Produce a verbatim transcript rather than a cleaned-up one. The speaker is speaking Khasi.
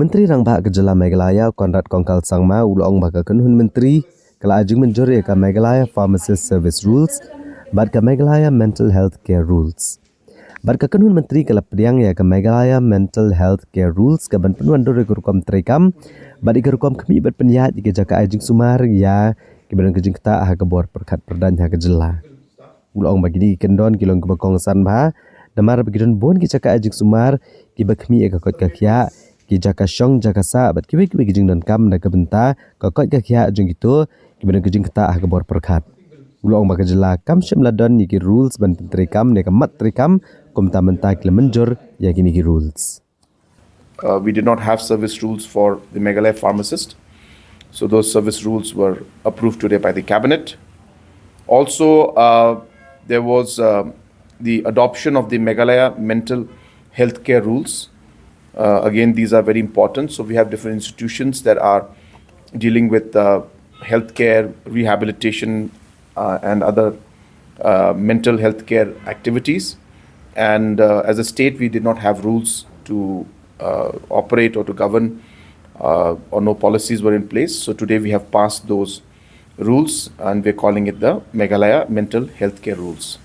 Myntri Rangbah ka Jylla Meghalaya, Conrad Kongkal Sangma, u la ong ba ka kynhun myntri ka la ai jingmynjur ïa ka Meghalaya Pharmacist Service Rules bad ka Meghalaya Mental Health Care Rules. Bad ka kynhun myntri ka la pdiang ïa ka Meghalaya Mental Health Care Rules ka ban pynwandur ïa ka rukom treikam bad ïa ka rukom khmih bad pynïaid ïa ka jaka ai jingsumar ïa kiba don ka jingktah ha ka bor pyrkhat pyrdaiñ ha ka jylla. U la ong ba kine ki kyndon ki long kiba kongsan bha namar ba ki don bun ki jaka ai jingsumar kiba khmih ïa ka koit ka khiah, ki jaka shong jaka sah bad kiwei kiwei ki jingdonkam na ka bynta ka koit ka khiah jong kito kiba don ka jingktah ha ka bor pyrkhat. U la ong ba ka jylla kam shym la don ïa ki rules ban pyntreikam ne ka mat treikam, kumta mynta ki la mynjur ïa kine ki rules. Uh, we did not have service rules for the Meghalaya pharmacist. So those service rules were approved today by the cabinet. Also, uh, there was uh, the adoption of the Meghalaya mental healthcare rules. Uh, again, these are very important. So we have different institutions that are dealing with uh, healthcare, rehabilitation, uh, and other uh, mental health care activities. And uh, as a state, we did not have rules to uh, operate or to govern, uh, or no policies were in place. So today we have passed those rules, and we're calling it the Meghalaya Mental Health Care Rules.